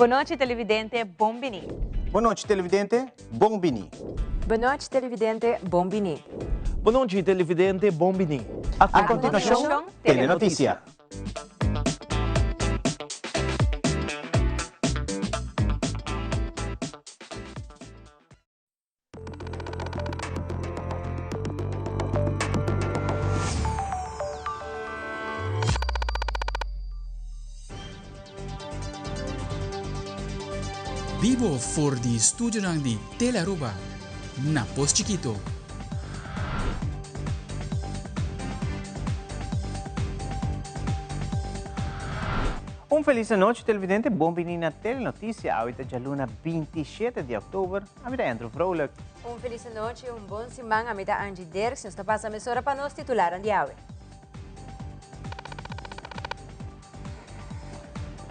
Bon nochi televidente, bon bini. Bon nochi televidente, bon bini. Bon nochi televidente, bon bini. Bon nochi televidente, bon bini. A continuacion, Telenoticia. Bibo for di studionan di Telearuba na Pos Chikito. Un felis anochi televidente, bon bini na Telenoticia. Awe ta djaluna 27 di oktober. Ami ta Andrew Vrolijk. Un felis anochi, un bon siman. Ami ta Angie Dirks. Nos ta pasa mesora pa nos titularan di awe.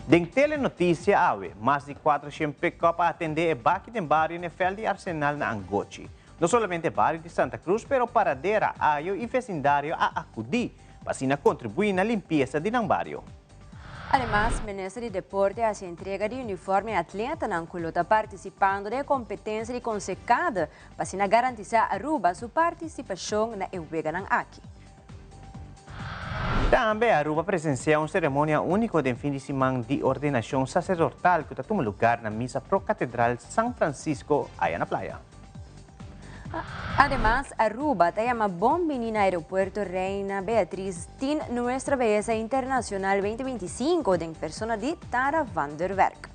Den Telenoticia awe, mas di 400 pick-up a atende e baki den bario n'e veld di Arsenal na Angochi. No solamente bario di Santa Cruz, pero Paradera, Ayo y vecindario a acudi pa asina contribui na limpieza di nan bario. Ademas, Minister di Deporte a haci entrega di uniforme atletanan cu lo ta participando den e competencia di Consecade pa asina garantisa Aruba su participacion na e weganan aki. Tambe Aruba presencia un ceremonia unico den fin di siman di ordenacion sacerdotal cu ta tuma lugar na Misa Pro-Catedral San Francisco aya na Playa. Ademas, Aruba ta yama bon bini na Aeropuerto Reina Beatriz tin Nuestra Belleza Internacional 2025 den persona di Tara van der Werk.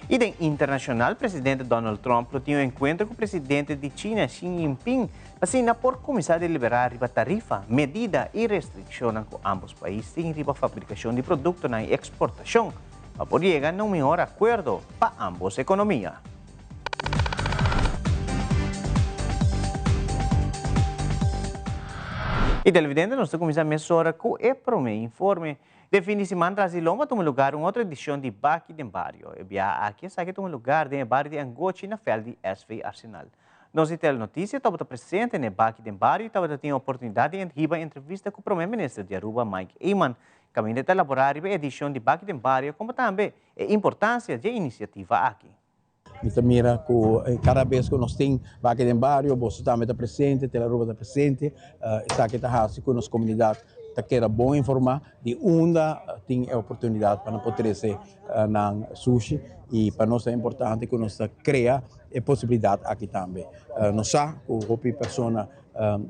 Y den internacional, presidente Donald Trump lo tin un encuentro cu presidente di China Xi Jinping pa asina por cuminsa delibera riba tarifa, medida y restriccionnan cu ambos pais tin riba fabricacion di productonan y exportacion pa por yega na un mihor acuerdo pa ambos economia. Y televidente nos ta cuminsa mesora cu e prome informe. Den fin di siman tras di lomba tuma lugar un otro edicion di Baki den Bario. E biaha aki esaki tuma lugar den e bario di Angochi na veld di SV Arsenal. Nos di Telenoticia tabata presente na e Baki den Bario y tabata tin e oportunidad di hiba entrevista cu Prome Minister di Aruba Mike Eman. Caminda ta elabora riba e edicion di Baki den Bario como tambe e importancia dje iniciativa aki. Mi ta mira ku kada bes ku nos tin baki den bario, boso tambe ta presente, Telaruba ta presente. Esaki ta hasi ku nos komunidat ta keda bon informá di unda tin e oportunidat pa nan por trese nan sushi. I pa nos ta importante ku nos ta krea e posibilidat aki tambe. Nos sa ku hopi persona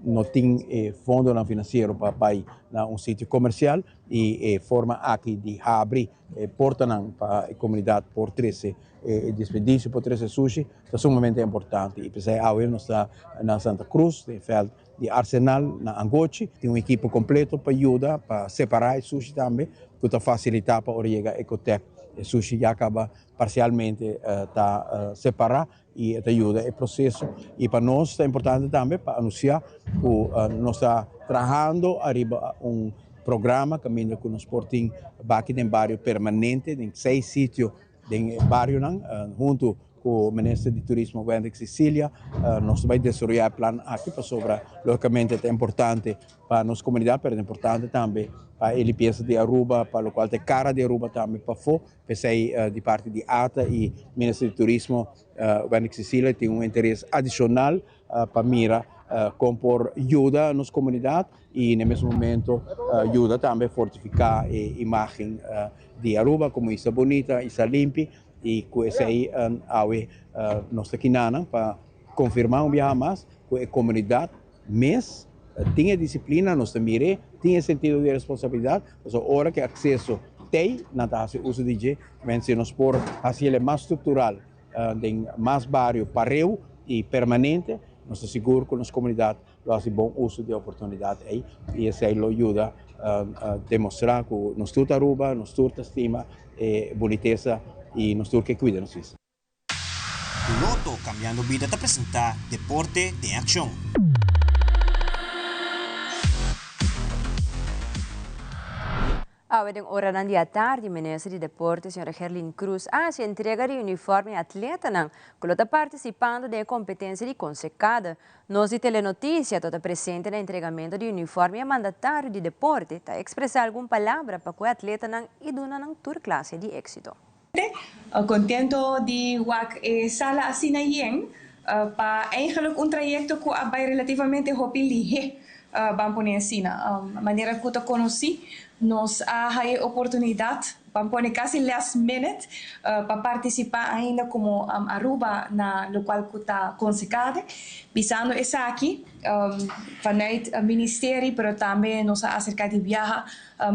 no tin e fondonan finansiero pa bai na un sitio komersial i e forma aki di habri E portanan pa e komunidat por trese e desperdisio, por trese sushi, ta sumamente importante. I p'esei awe nos ta na Santa Cruz, den e vèlt di Arsenal na Angochi. Tin un ekipo kompleto pa yuda pa separá e sushi tambe, ku ta fasilitá pa ora yega Ecotec e sushi ya kaba parsialmente ta separá i e ta yuda e proseso. I pa nos ta importante tambe pa anunsiá ku nos ta trahando ariba un programa kaminda ku nos por tin baki den bario permanente den seis sitio den e barionan. Huntu ku Minister di Turismo Wendrick Cecilia nos ta bai desaroyá e plan aki pasobra lógikamente ta importante pa nos komunidat pero ta importante tambe pa e limpiesa di Aruba pa lokual ta e kara di Aruba tambe pafó. P'esei di parti di ata i Minister di Turismo Wendrick Cecilia tin un interes adishonal pa mira kon por yuda nos komunidat i na e mes momento yuda tambe fortifiká e imágen di Aruba komo isla bunita, isla limpi i ku esei awe nos ta kinanan pa konfirmá un biaha mas ku e komunidat mes tin e disiplina, nos ta mir'é, tin e sentido di responsabilidat, pasobra ora ku e akseso t'ei, nan ta hasi uso di dje, men si nos por hasi el mas struktural den mas bario pareu i permanente, nos ta sigur ku nos komunidat lo hasi bon uso di e oportunidat ei i esei lo yuda demostrá ku nos tur ta Aruba, nos tur ta stima e bunitesa i nos tur ke kuida nos isla. Lotto Cambiando Bida ta presenta Deporte den Accion. Awe den oranan di atardi, Minister di Deporte, Sra. Gerlien Croes, a haci entrega di uniforme atletanan cu ta participando den competencia di Consecade. Nos di Telenoticia ta presente na entregamento di uniforme y mandatario di deporte ta expresa algun palabra pa e atletanan y duna tur clase di exito. Contento di wak e sala asina yen pa eigenlijk un trayecto cu a bay relativamente hopi lihe, ban pone asina. Manera cu ta conoci, nos a haya oportunidad, ban pone casi last minute, pa participa ainda como Aruba na locual cu ta Consecade. Bisando esaki, vanuit het ministerie, pero tambe nos a acerca di biaha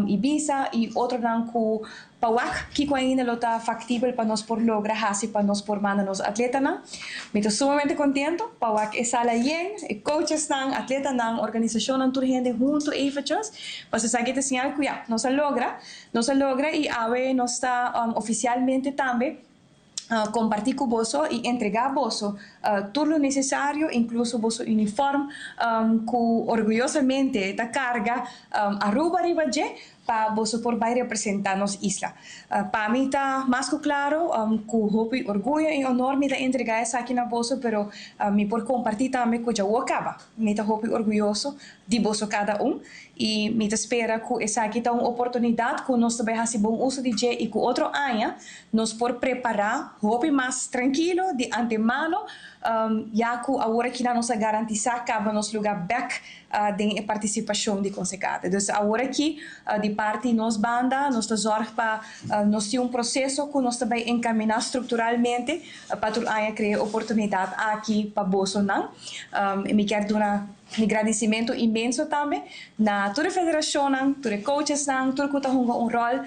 Ibisa y otronan cu pa wak kico ainda lo ta factibel pa nos por logra hasi pa nos por manda nos atletanan. Mi ta sumamente contento pa wak e sala yen, e coachesnan, atletanan, organisacionnan, tur hende hunto eventjes. Pa sa ta señal cu ja, nos a logra y awe nos ta oficialmente tambe comparti cu boso y entrega boso tur lo necesario, incluso boso uniform, cu orguyosamente ta carga Aruba riba dje, pa boso por bay representa nos isla. Pa mi ta mas cu claro, cu hopi orguyo y honor mi ta entrega esaki na boso, pero mi por comparti tambe cu ya caba. Mi ta hopi orguyoso di boso cada un y mi ta spera cu esaki ta un oportunidad cu nos tambe haci bon uso di dje y cu otro aña nos por prepara hopi mas trankil di antemano, ya cu awor aki nos a garantisa caba nos lugar back den participacion di Consecade. Dus awor aki, di parti nos banda, nos ta zorg pa nos tin un proceso cu nos tambe encamina structuralmente pa tur aña crea oportunidad aki pa bosonan. Y mi kier duna mi gradicimento inmenso tambe na tur e federacion, tur e coaches, tur cu ta hunga un rol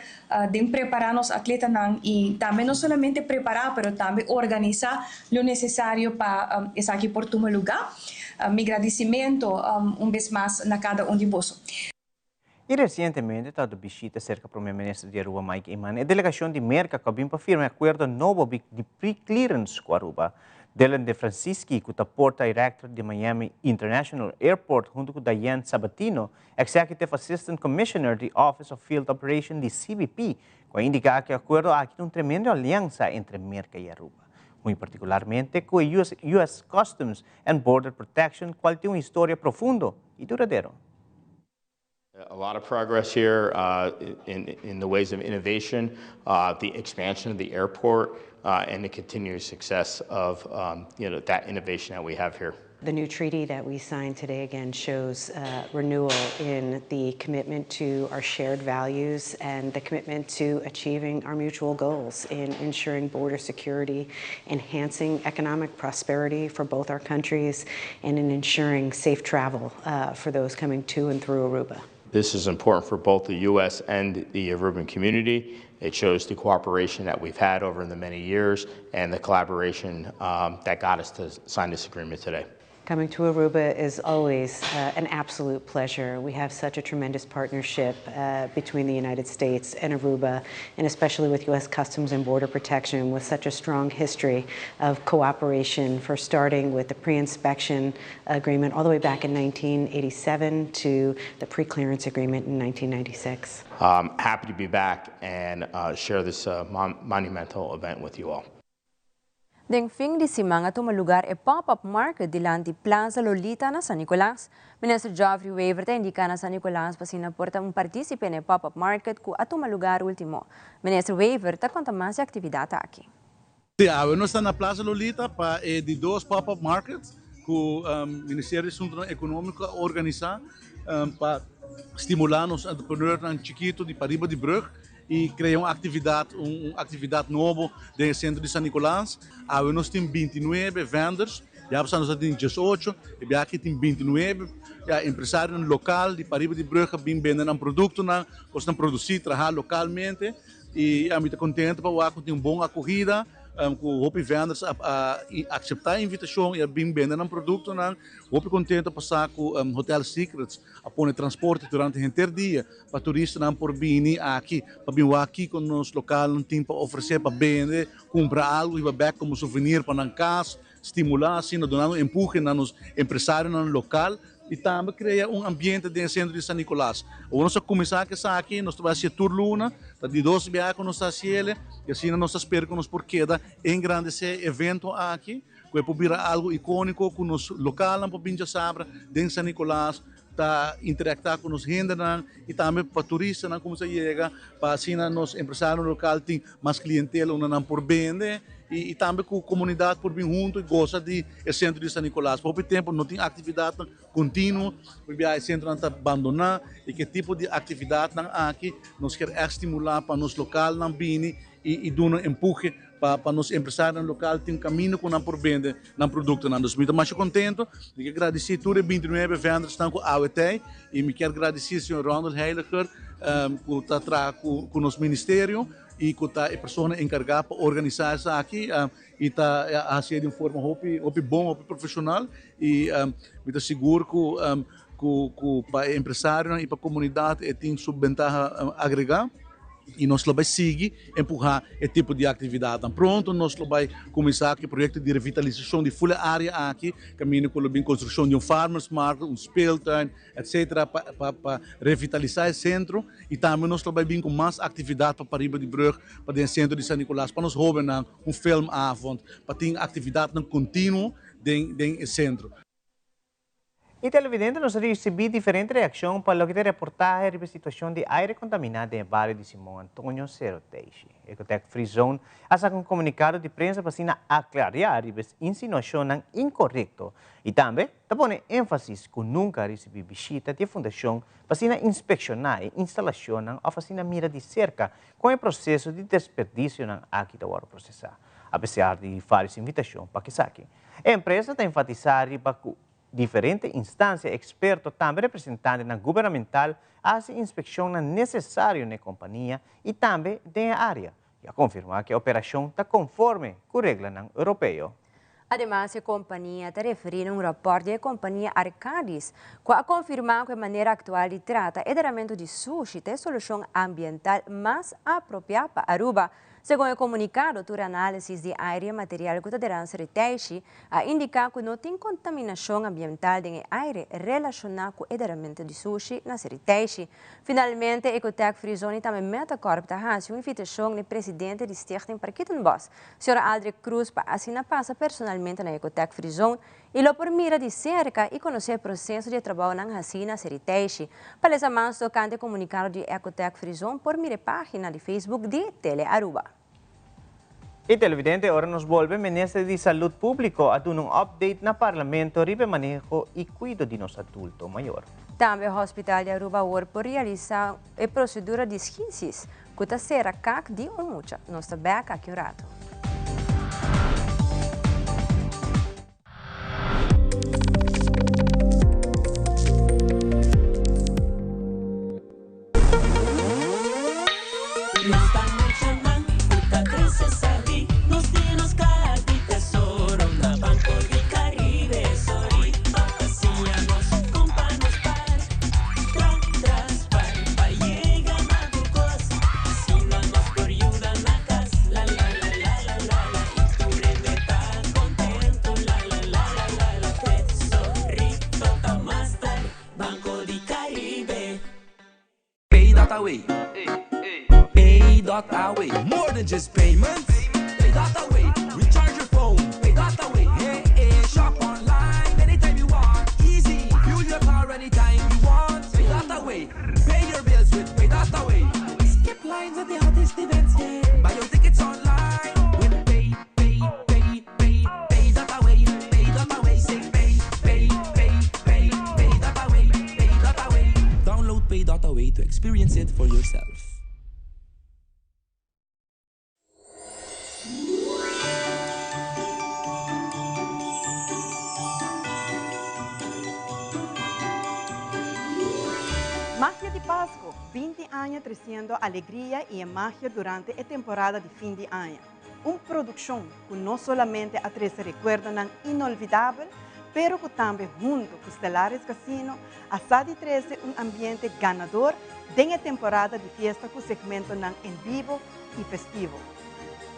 di prepara nos atletanan y tambe no solamente prepara, pero tambe organisa lo necesario pa esaki por tuma lugar. Mi gradicimento un bes mas na cada un di boso. Y recientemente tabata di bishita cerca Prome Minister di Aruba, Mike Eman, e delegacion di Merca cu a bin pa firma acuerdo nobo di pre-clearance cu Aruba. Dylan De Francisci, cu ta Port Director di Miami International Airport, hunto cu Diane Sabatino, Executive Assistant Commissioner di Office of Field Operation di CBP, cu a indica cu e acuerdo aki ta un tremendo aliansa entre Merca y Aruba. Muy particularmente cu US, US Customs and Border Protection, cual tin un historia profundo y duradero. A lot of progress here in the ways of innovation, the expansion of the airport, and the continued success of that innovation that we have here. The new treaty that we signed today again shows renewal in the commitment to our shared values and the commitment to achieving our mutual goals in ensuring border security, enhancing economic prosperity for both our countries, and in ensuring safe travel for those coming to and through Aruba. This is important for both the U.S. and the Aruban community. It shows the cooperation that we've had over the many years and the collaboration that got us to sign this agreement today. Coming to Aruba is always an absolute pleasure. We have such a tremendous partnership between the United States and Aruba, and especially with U.S. Customs and Border Protection, with such a strong history of cooperation, for starting with the pre-inspection agreement all the way back in 1987 to the pre-clearance agreement in 1996. Happy to be back and share this monumental event with you all. Den fin di siman a tuma lugar e pop-up market dilanti Plaza Lolita na San Nicolas. Minister Geoffrey Wever ta indica na San Nicolas pa asina por ta un participe na pop-up market cu a tuma lugar ultimo. Minister Wever ta conta mas e actividad aki. Si, nos ta na Plaza Lolita pa e di dos pop-up market cu e Ministerio di Asunto Economico a organisa pa stimula nos entrepreneur chikito di pariba di brug y crea un actividad nobo den centro di San Nicolas. Awe nos tin 29 vendors, ya nos tin 18, y aki tin 29 ya, empresario local di pariba di brug bin bende nan productonan, cu nan produci, traha localmente y ami ta contento pa cu tin un bon acogida, cu hopi vendors a acepta e invitacion y a bin bende nan productonan. Hopi contento pa sa cu Hotel Secrets a pone transporte durante henter dia pa turistanan por bini aki pa bin aki cu nos localnan tin pa ofrece, pa bende, cumpra algo y back como souvenir pa nan cas, stimula asina, duna un empuhe na nos empresarionan local. i tambe krea un ambiente den e sentro di San Nicolas. Awor nos a kuminsá ku esaki, nos ta bai hasié tur luna, ta di dos biaha ku nos ta hasiel i asina nos ta spera ku nos por keda engrandesé e evento aki, ku e por bira algu ikóniko ku nos lokalnan por bin djasabra den San Nicolas ta interaktá ku nos hendenan i tambe pa turistanan kuminsá yega pa asina nos empresarionan lokal tin mas klientela unda nan por bende i tambe ku komunidat por bin huntu i gosa di e sentro di San Nicolas. Pa hopi tempu no tin aktividatnan kontinuo, hopi biaha e sentronan ta bandoná i ke tipo di aktividatnan aki nos kier ègt stimulá pa nos lokalnan bini i duna empuhe pa pa nos empresarionan lokal tin un kaminda ku nan por bende nan produktonan. Dus mi ta masha kontento, mi kier gradisí tur e bintinuebe vendersnan ku awe tei i mi kier gradisí señor Ronald Heiliger ku ta traha ku nos ministerio i ku ta e persona enkargá pa organisá esaki i ta hasié di un forma hopi hopi bon, hopi profeshonal i mi ta sigur ku ku pa e empresarionan i pa komunidat e tin su bentaha agregá i nos lo bai sigui empuhá e tipo di aktividatnan. Pronto nos lo bai kuminsá ku e proyekto di revitalisashon di ful e área aki, kaminda ku lo bin konstrukshon di un farmers market, un speeltuin, etcetera pa pa pa revitalisá e sentro i tambe nos lo bai bin ku mas aktividat pa pariba di brùg pa den sentro di San Nicolas pa nos hóbennan, un filmavond, pa tin aktividatnan kontinuo den den e sentro. E televidente nos a ricibi diferente reaccion pa loke ta e reportahe riba e situacion di aire contamina den e bario di Simon Antonio Cerro Teishi. Ecotech Free Zone a saca un comunicado di prensa pa asina aclaria riba es insinuacionnan incorecto y tambe ta pone enfasis cu nunca a ricibi bishita di e fundacion pa asina inspecciona e instalacionnan of asina mira di cerca con e proceso di desperdicionan aki ta wordo procesa, a pesar di varios invitacion pa esaki. E empresa ta enfatisá riba ku diferente instansia eksperto tambe representantenan gubernamental a hasi inspekshonnan nesesario na e kompania i tambe den e área i a konfirmá ku e operashon ta konforme ku reglanan europeo. Ademas e kompania ta referí na un rapòrt di e kompania Arcadis ku a konfirmá ku e manera aktual di trata e deramentu di sushi ta e solushon ambiental mas apropiá pa Aruba. Segun e komunikado, tur análisis di aire i material ku ta deransa di Teishi a indiká ku no tin kontaminashon ambiental den e aire relashoná ku e deramentu di sushi na Seri Teishi. Finalmente, Ecotech Free Zone i tambe Metacorp ta hasi un invitashon n'e presidente di Stichting Parkietenbos, señor Aldrich Croes pa asina pasa personalmente na Ecotech Free Zone I lo por mira di serka i konosé e proseso di e trabounan hasí na Seri Teishi. Pa lesa mas tokante e komunikado di Ecotech Free Zone por mira e página di Facebook di Tele Aruba. E televidente, ora nos bolbe, Minister di Salud Publico a duna un update na Parlamento riba e maneho y cuido di nos adulto mayor. Tambe Hospital di Aruba awor por realisa e procedura di schisis cu ta cera kak di un mucha. Nos ta bek aki un rato. Pay.away Pay.away More than just payments Pay.away Recharge your phone Pay.away Hey, hey, shop online anytime you want Easy Fuel your car anytime you want Pay.away Pay your bills with Pay.away Skip lines at the hottest events, yeah Buy your tickets online with Pay, Pay, Pay, Pay, Pay.away Pay.away Say Pay, Pay, Pay, Pay, Pay.away Pay.away Download Pay.away to experience it for yourself. Magia di Pasco, 20 aña treciendo alegria y e magia durante e temporada di fin di aña. Un produccion cu no solamente a trece recuerdonan inolvidabel, pero cu tambe hunto cu Stellaris Casino a sa di trece un ambiente ganador den e temporada di fiesta cu segmentonan en bibo y festivo.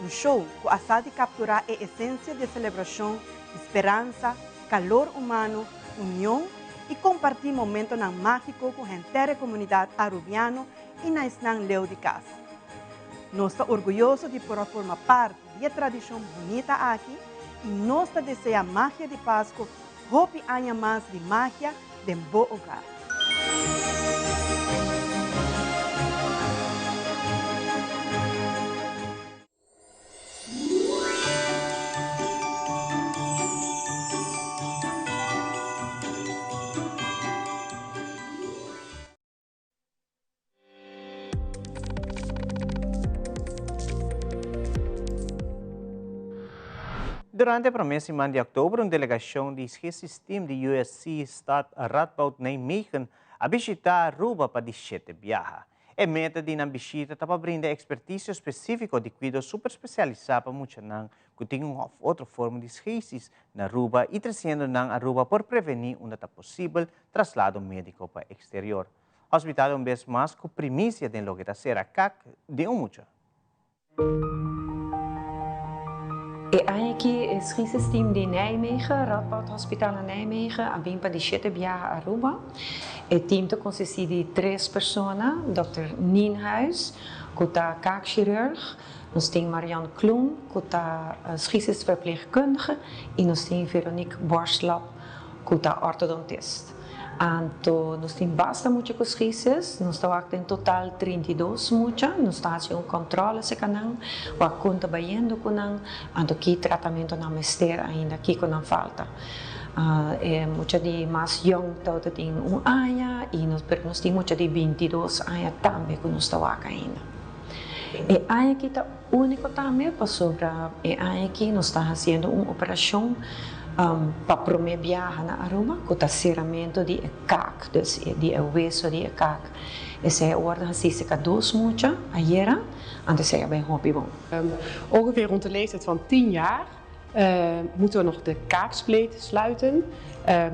Un show cu a sa di captura e esencia di e celebracion di speransa, calor humano, union y comparti momentonan magico cu henter e comunidad Arubiano y na esnan leu di cas. Nos ta orguyoso di por a forma parti di e tradicion bunita aki y nos ta desea Magia di Pasco hopi aña mas di magia den bo hogar. Durante e prome siman di oktober un delegacion di Schisisteam di USC Stad Radboud Nijmegen a bishita Aruba pa di shete biaha. E meta di nan bishita ta pa brinda experticio specifico di cuido super specialisa pa muchanan cu tin un of otro forma di schisis na Aruba y treciendo nan Aruba por preveni unda ta posibel traslado medico pa exterior. Hospital un bes mas cu primicia den loke ta cera kak di un mucha. E aña aki e schisisteam di Nijmegen, Radboud Hospital na Nijmegen, a bin pa di shete biaha Aruba. E team ta consisti di tres persona, Dòkter Nienhuis, cu ta kaakchirurg, nos tin Marianne Kloen, cu ta schisisverpleegkundige, y nos tin Veronique Borstlap, cu ta ortodontist. Anto nos tin basta mucha cu schisis, nos ta wak den total 32 mucha, nos ta haci un controle acerca nan, wak con ta bayendo cu nan, anto ki tratamento nan mester ainda, kico nan falta. E mucha di mas yong tawata tin un aña y nos pero nos tin mucha di 22 aña tambe cu nos ta wak ainda. E aña aki ta unico tambe pasobra e aña aki nos ta haciendo un operacion pa prome biaha na Aruba cu ta ceramento di e kaak, dus di e weso di e kaak. Esey a wordo haci cerca dos mucha ayera, anto esey a bay hopi bon. Ongeveer rond de leeftijd van tien jaar moeten we nog de kaakspleet sluiten.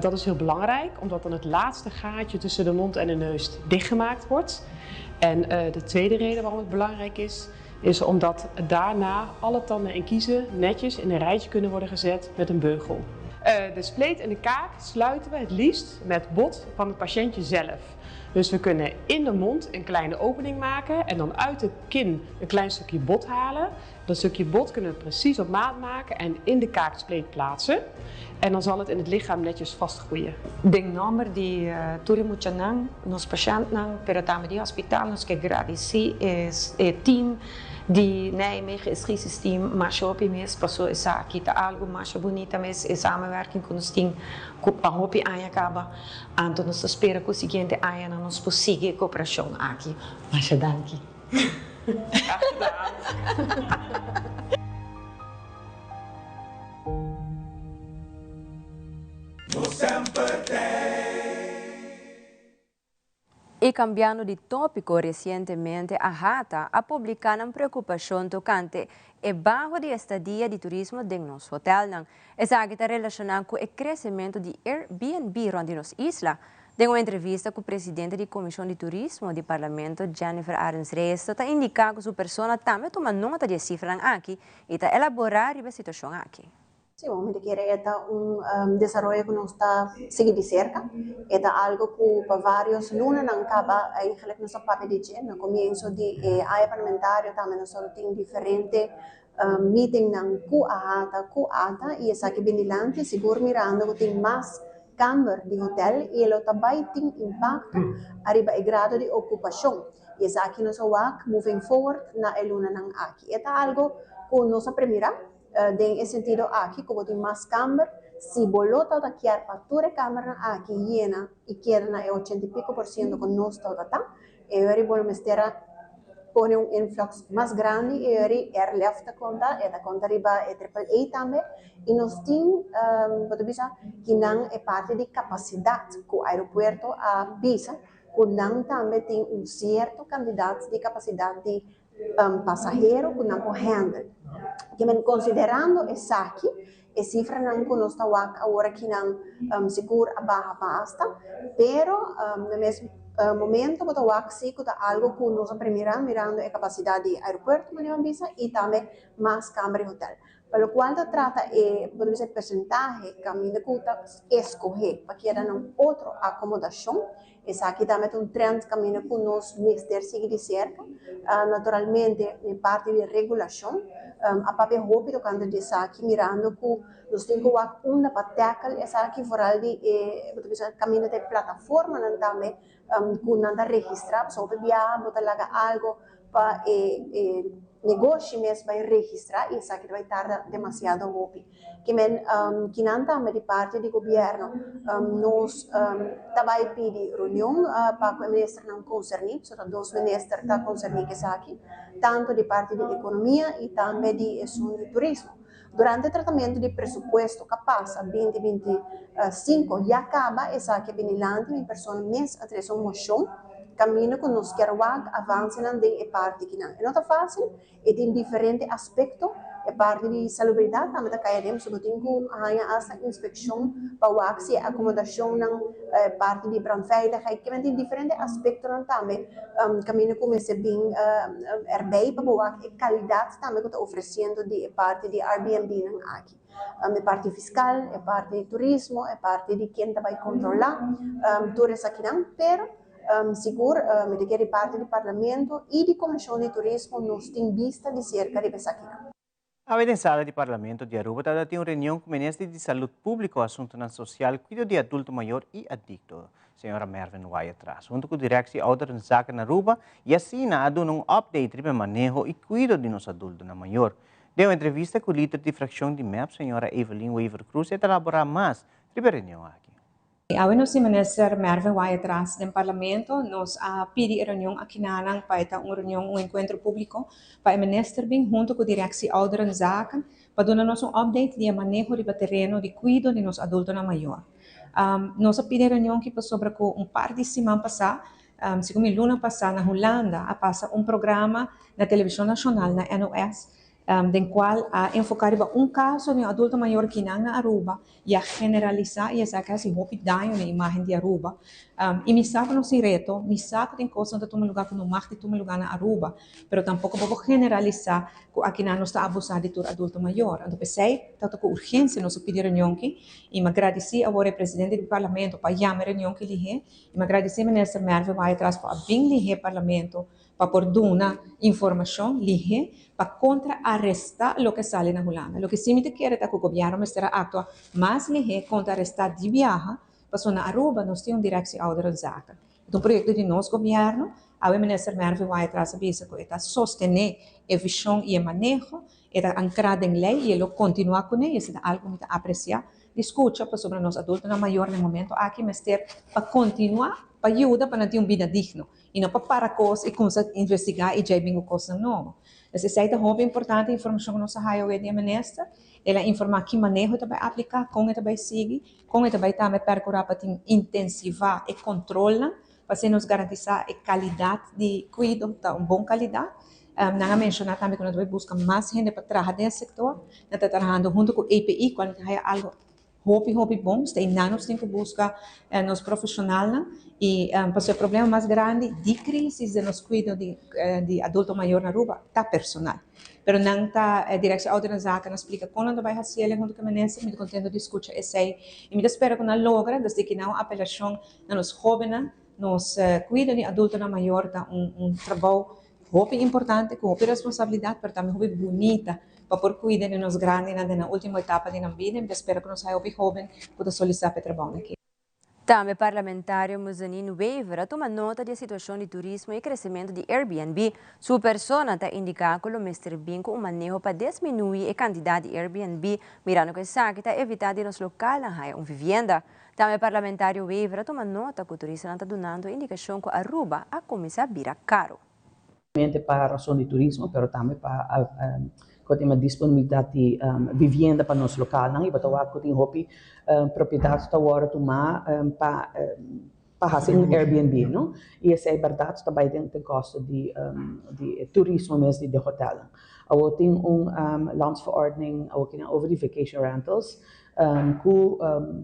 Dat is heel belangrijk, omdat dan het laatste gaatje tussen de mond en de neus dichtgemaakt wordt. En de tweede reden waarom het belangrijk is, is omdat daarna alle tanden en kiezen netjes in een rijtje kunnen worden gezet met een beugel. De spleet en de kaak sluiten we het liefst met bot van het patiëntje zelf. Dus we kunnen in de mond een kleine opening maken en dan uit de kin een klein stukje bot halen. Dat stukje bot kunnen we precies op maat maken en in de kaakspleet plaatsen. En dan zal het in het lichaam netjes vastgroeien. Den nomber di tur e muchanan, nos pashentnan, pero tambe di hospital nos ke gradisí e team di Nijmegen, e schisis team masha hopi mes paso esaki ta algu masha bunita mes e samenwerking ku nos tin ku pa hopi aña kaba. Anto nos ta spera ku siguiente añanan nos por sigui e koperashon aki. Masha danki. Graag gedaan. Y cambiando di topico recientemente AHATA a publica nan preocupacion tocante e baho di estadia di turismo den nos hotelnan. Esaki ta relaciona cu e crecemento di Airbnb rond di nos isla. Den un entrevista cu presidente di Comision di Turismo di Parlamento Jennifer Arends-Reyes ta indica cu su persona tambe a tuma nota di e cifranan aki y ta elabora riba e situacion aki. Sí, mi ta kere e ta un desaroyo ku nos ta sigui di serka. E ta algu ku pa vários lunanan kaba eigenlijk nos a papia di dje. Na komienso di e aña parlamentario tambe nos a tin diferente meetingnan ku AHATA, ku ata i esaki bin dilanti sigur mirando ku tin mas kamber di hotel i e lo ta bai tin impakto ariba e grado di okupashon. I esaki nos a wak moving forward na e lunanan aki. E ta algu ku nos a premira. Den e sentido aki ku bo tin mas kamber, si bo lo tabata kier pa tur e kambernan aki yena i keda na e ochenta i piko por siento ku nos tabata ta, e ora bo lo mester a pone un influx mas grandi i e ora Airlift ta konta, e ta konta riba e triple A tambe i nos tin bo ta bisa kinan e parti di kapasidat ku aeropuerto a bisa ku nan tambe tin un sierto kantidat di kapasidat di pasahero ku nan por handle. Kimen konsiderando esaki, e sifranan ku nos ta wak awor akinan sigur a baha basta, pero na mes momento bo ta wak si ku ta algu ku nos a primira mirando e kapasidat di aeropuerto manera bo a bisa i tambe mas kamber di hotel. Pa lokual ta trata e, bo ta bisa e persentahe kaminda ku ta eskohé pa keda na un otro akomodashon, esaki tambe ta un trend kaminda ku nos mester sigui di serka. Naturalmente den parti di regulashon a papia hopi tokante di esaki mirando ku nos tin ku wak unda pa tackle esaki foral di e, bo ta bisa kaminda ta e plataformanan tambe ku nan ta registrá pasobra hopi biaha bo ta laga algo pa e e negoshi mes bai registrá i esaki ta bai tarda demasiado hopi. Ke men kinan tambe di parti di gobièrnu nos ta bai pidi reunion pa ku e ministernan konserní, pasobra dos minister ta konserní ku esaki, tantu di parti di ekonomia i tambe di esun di turismo. Durante tratamentu di presupuesto ka pasa 2025 ya kaba esaki a bini lanti mi persona mes a trese un moshon kaminda ku nos kier wak avansenan den e parti kinan. E no ta fásil, e tin diferente aspekto, e parti di salubridat tambe ta kai aden pasobra bo tin ku haña asta inspekshon pa wak si e akomodashonnan, e parti di brandveiligheid, kimen tin diferente aspektonan tambe kaminda ku mester bin erbij pa bo wak e kalidat tambe ku ta ofresiendo di e parti di Airbnb-nan aki. E parti fiskal, e parti di turismo, e parti di ken ta bai kontrolá tur esakinan, pero sigur mi ta kere di parti di Parlamento i di Komishon di Turismo nos tin bista di serka riba esakinan. Awe den sala di Parlamento di Aruba tabata tin un reunion cu Minister di Salud Publico, Asuntonan Social, Cuido di Adulto Mayor y Adicto, señora Mervin Wyatt-Ras, hunto cu Directie Ouderenzaken Aruba y asina a duna un update riba e maneho y cuido di nos adultonan mayor. Den un entrevista cu lider di fraccion di mep, señora Evelyn Wever-Croes, e ta labora mas riba e reunion aki. Awe nos tin Minister Mervin Wyatt-Ras den Parlamento. Nos a pidi e reunion akinanan pa e ta un reunion, un enkuentro públiko pa e minister bin huntu ku Directie Ouderenzaken pa duna nos un update di e maneho riba tereno di kuido di nos adultonan mayor. Nos a pidi e reunion aki pasobra ku un par di siman pasá, segun mi luna pasá na Hulanda a pasa un programa na televishon nashonal na NOS den cual a enfoca riba un caso di un adulto mayor kinan na Aruba y a generalisa y esaki a haci hopi daño na e imagen di Aruba. Y mi sa cu nos tin reto, mi sa cu tin cosnan ta tuma lugar cu no mag di tuma lugar na Aruba, pero tampoco bo por generalisa cu akinan nos ta abusa di tur adulto mayor. Anto p'esey ta cu urgencia nos a pidi reunion aki y mi a gradici awor e presidente di Parlamento pa yama e reunion aki lihe y mi a gradici Minister Mervin Wyatt-Ras pa a bin lihe Parlamento pa por duna informashon lihé pa kontra arestá loke sali na Hulanda. Loke sí mi ta kere ta ku gobièrnu mester a aktua mas lihé kontra arestá di biaha, pasobra na Aruba nos tin un Directie Ouderenzaken. E ta un proyekto di nos gobièrnu. Awe Minister Mervin Wyatt-Ras a bisa ku e ta sostené e vishon i e maneho, e ta ankrá den lei i e lo kontinuá kuné i esei ta algu ku mi ta apresiá di skucha pasobra nos adultonan mayor na e momento aki mester pa kontinuá pa yuda pa nan tin un bida digno. I no pa para kos i kumsa investigá i djei bin ku kosnan nobo. Pues esei ta hopi importante informashon ku nos a haya awe di e minister. El a informá ki maneho e ta bai apliká, kon e ta bai sigui, kon e ta bai tambe pèrkurá pa tin intensivá e kontrolnan pa asina nos garantisá e kalidat di kuido ta un bon kalidat. Nan a menshoná tambe ku nan ta bai buska mas hende pa traha den e sektor. Nan ta trahando huntu ku EPI kual nan ta haya algu Hopi hopi bon, sta einan nos tin ku buska nos profeshonalnan i pasobra e problema mas grandi di krisis den nos kuido di di adulto mayor na Aruba ta personal. Pero nan ta Directie Ouderenzaken a splika kon nan ta bai hasi el huntu ku e minister, mi ta kontento di skucha esei i mi ta spera ku nan logra, desde ki nan un apelashon na nos hóbennan, nos kuido di adultonan mayor ta un un trabou Hopi importante, ku hopi responsabilidat, pero tambe hopi bunita pa por kuida di nos grandinan den nan ultimo etapa di nan bida. Mi ta spera ku nos haya hopi hoben ku ta solisá pa e trabounan aki. Tambe parlamentario Muzanin Wever a tuma nota di e situashon di turismo i kresementu di Airbnb. Su persona ta indiká ku lo mester bin ku un maneho pa desminuí e kantidat di Airbnb, mirando ku esaki ta evitá di nos lokalnan haya un vivienda. Tambe parlamentario Wever a tuma nota cu turistanan ta dunando indicacion cu Aruba a cuminsa bira caro. Mente pa rason di turismo pero tambe pa cu tin disponibilidad di vivienda pa nos localnan y bo ta wak cu tin hopi propiedad ta wordo tuma pa pa haci un Airbnb no y esey berdad ta bay den costo di di turismo mes di hotelnan. Awor tin un landsverordening awor kinan over di vacation rentals. Ku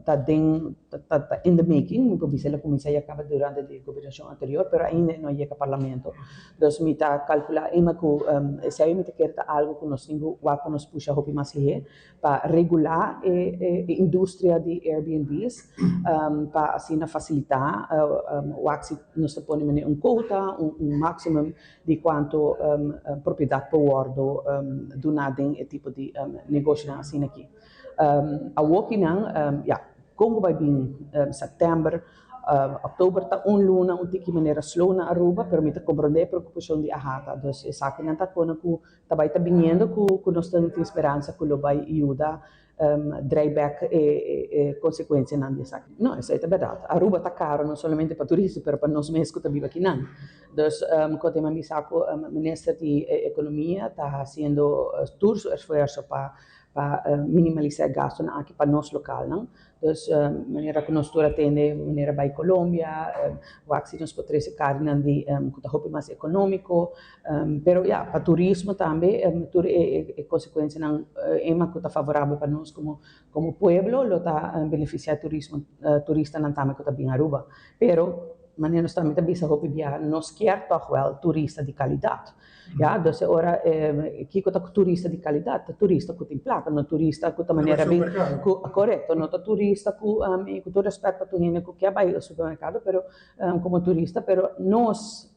ta den ta in the making, mi por bisa el a kuminsá ya kaba durante di e gobernashon anterior, pero ainda e no a yega parlamento. Dus mi ta kalkulá ema ku esei mi ta kere ta algu ku nos tin ku wak pa nos pusha hopi mas lihé pa regulá e industria di Airbnbs pa asina fasilitá wak si nos ta pone manera un kota, un maximum di kuantu propiedat por wòrdu duná den e tipo di negoshonan asina aki. Awokinan, ya, kon ku bai bin sèptèmber, òktober ta un luna un tiki manera slow na Aruba, pero mi ta komprondé e preokupashon di AHATA. Dus esakinan ta kona ku ta bai ta biniendo ku ku nos tin speransa ku lo bai yuda drei bèk e konsekuensianan di esaki. No, esei ta bèrdat. Aruba ta karo no solamente pa turista pero pa nos mes ku ta biba akinan. Dus kote mi a bisa ku minister di ekonomia ta hasiendo tur su esfuerso pa pa minimalisa e gastonan aki pa nos lokalnan. Dus manera ku nos tur a tende manera bai Colombia, wak si nos por trese karinan di ku ta hopi mas ekonómiko. Pero ya, pa turismo tambe tur e konsekuensianan ema ku ta favorabel pa nos komo komo pueblo lo ta benefisiá turismo turistanan tambe ku ta bin Aruba. Pero manera nos tambe ta bisa hopi biaha nos kier tòg wèl turista di kalidat. Ya, dus e ora kiko ta turista di kalidat? Ta turista ku tin plaka, no turista ku ta manera bin ku korekto, no ta turista ku ku tur rèspèt pa tur hende ku ke bai supermerkado pero komo turista, pero nos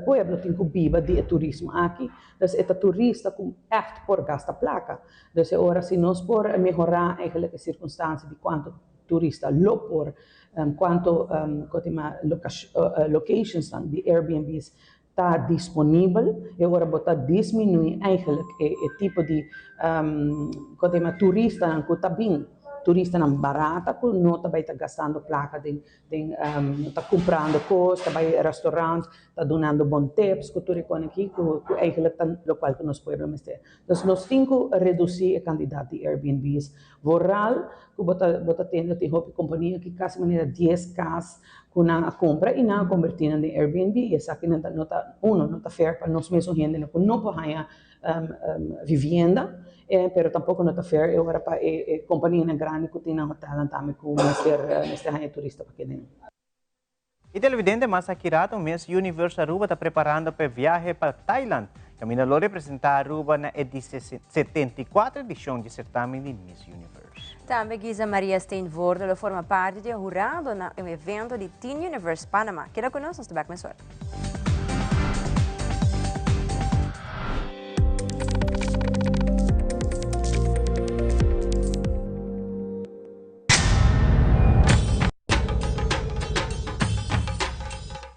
pueblo tin ku biba di e turismo aki, dus e ta turista ku ègt por gasta plaka. Dus e ora si nos por mehorá eigentlik e sirkunstansia di kuantu turista lo por, kuantu locations-nan di Airbnb's ta disponibel e ora bo ta disminui eigenlijk e e tipo di ku ta yama turistanan ku ta bin, turistanan barata ku no ta bai ta gastando plaka den den ta kumprando kos, ta bai restaurant, ta dunando bon tips ku tur e kos aki ku ku eigenlijk ta lokual ku nos pueblo mester. Dus nos tin ku redusí e kantidat di Airbnb's Vooral ku bo ta bo ta tende tin hopi kompania ki kasi manera dies kas ku nan a kumpra i nan a kombertí nan den Airbnb i esaki nan ta no ta uno no ta fair pa nos mesun hendenan ku no por haña vivienda pero tampoko no ta fair e ora pa e e kompanianan grandi ku tin nan hotelnan tambe ku mester mester haña turista pa keda. E televidente mas aki rato Miss Universe Aruba ta preparando pa e viahe pa Thailand, caminda lo representa Aruba na e di 74 edicion di certamen di Miss Universe. Tambe Giza Maria Steenvoorde lo forma parti di e hurado na e evento di Teen Universe Panama. Keda cu nos, nos ta bek mesora.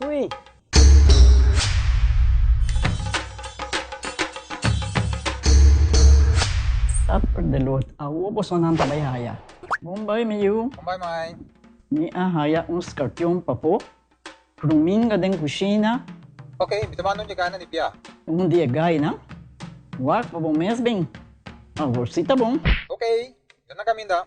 Ui. Suffer the Lord. Awo bosonan ta bai haya. Bon bai mi yu. Bon bai mai. Mi a haya un scorpion pafó. Ruminga den kushina. Ok, mi ta manda un dje gana di bia. Un di e gainan. Wak pa bo mes bin. Awor si ta bon. Ok, mi ta na kaminda.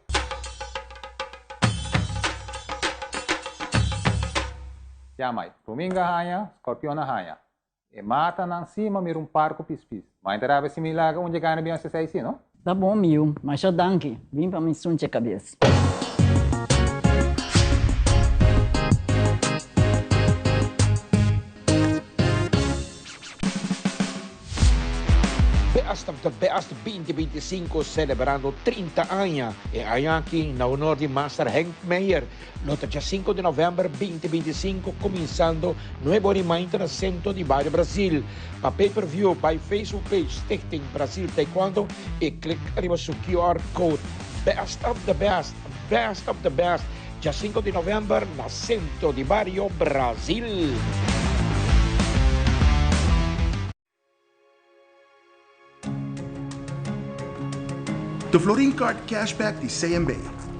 Ya mai, ruminga haña, scorpion a haña. E matanan si ma mira un par ku pispis. Ma e ta rabia si mi laga un dje gana bin hasi esei si, no? Ta bon mi yu, masha danki. Bin pa mi sunche kabes. Best of the Best 2025 celebrando 30 aña. E aña aki na honor di Master Henk Meijer. Lo ta dja 5 di november 2025 cuminsando nuebe ora y mainta na Centro di Bario Brasil. Pa pay per view bay Facebook page Stichting Brasil Taekwondo y click riba su QR code. Best of the Best, Best of the Best dja 5 di november na Centro di Bario Brasil. The Florin Card Cashback di CMB.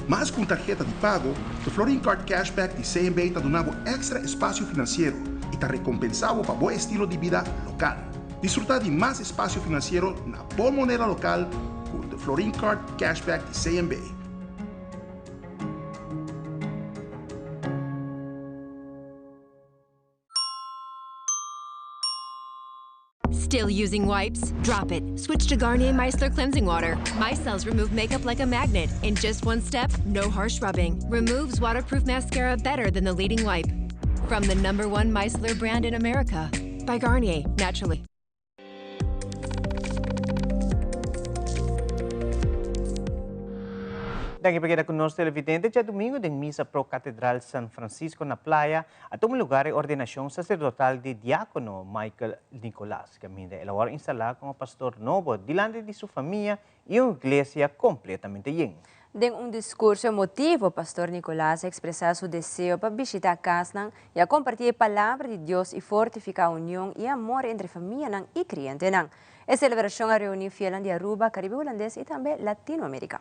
Mas ku un tarheta di pago, The Florin Card Cashback di CMB ta duna bo èkstra espasio finansiero i ta rekompensá bo pa bo estilo di bida lokal. Disfrutá di mas espasio finansiero na bo moneda lokal ku The Florin Card Cashback di CMB. Still using wipes? Drop it. Switch to Garnier Micellar Cleansing Water. Micelles remove makeup like a magnet. In just one step, no harsh rubbing. Removes waterproof mascara better than the leading wipe. From the number one micellar brand in America. By Garnier, naturally. Danki pa keda ku nos televidente. Djadumingu den misa pro Katedral San Francisco na Playa a tuma lugar e ordenashon saserdotal di diakono Michael Nicolas, kaminda el a wòrdu instalá komo pastor nobo dilanti di su famia i un iglesia kompletamente yen. Den un diskurso emotivo, Pastor Nicolas a ekspresá su deseo pa bishitá kasnan i a kompartí e Palabra di Dios i fortifiká union i amor entre famianan i krientenan. E selebrashon a reuní fielnan di Aruba, Karibe Hulandes i tambe Latinoamerika.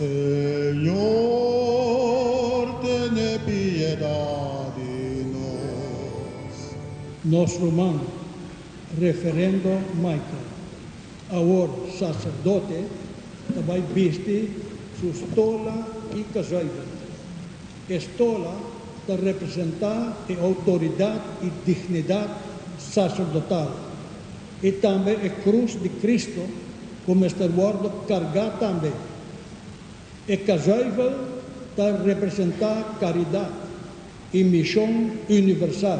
Señor, tene piedad di nos. Nos ruman, Referendo Michael, awor saserdote, ta bai bisti su stola i kazuivel. E stola ta representá e outoridat i dignidat saserdotal, i tambe e krus di Kristu ku mester wòrdu kargá tambe. E kazuivel ta representá karidat i mishon universal,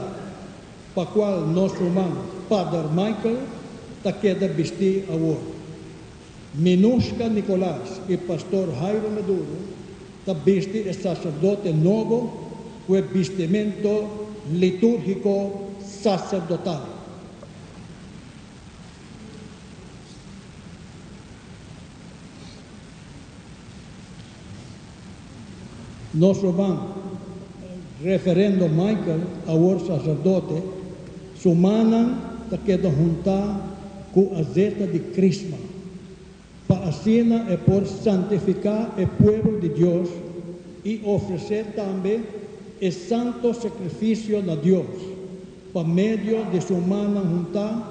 pa kual nos ruman Pader Michael ta keda bistí awor. Minushka Nicolaas i Pastor Jairo Maduro ta bisti e saserdote nobo ku e bistimento litúrgiko saserdotal. Nos ruman, Referendo Michael, awor saserdote, su mannan ta keda huntá ku azeta di krisma, pa asina e por santifiká e pueblo di Dios i ofresé tambe e santo sakrifisio na Dios, pa medio di su mannan huntá.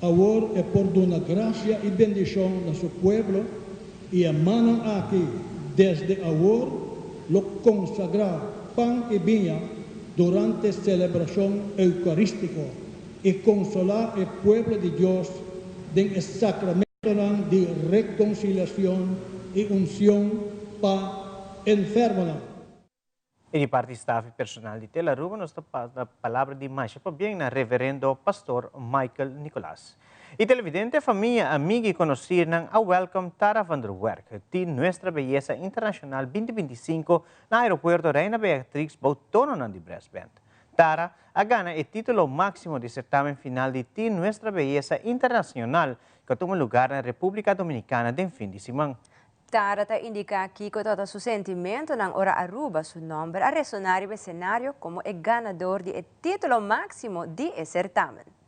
Awor e por duna gracia i bendicion na su pueblo, i e mannan aki desde awor lo consagra pan i biña durante celebracion eucaristico i consola e pueblo di Dios den e sacramentonan di reconciliacion i uncion pa enfermonan. I di parti staf i personal di Telaruba nos ta pasa palabra di masha pabien na Reverendo Pastor Michael Nicolaas. I televidente, famia, amiga i konosirnan a welcome Tara van der Werk di Nuestra Belleza Internacional 2025 na Aeropuerto Reina Beatrix bou tononan di Brass Band. Tara a gana e titulo maximo di certamen final di Team Nuestra Belleza Internacional cu a tuma lugar na Republica Dominicana den fin di siman. Tara ta indiká kiko tabata su sentimentonan ora Aruba su nòmber a resoná riba e senario komo e ganador di e título máksimo di e sertamen.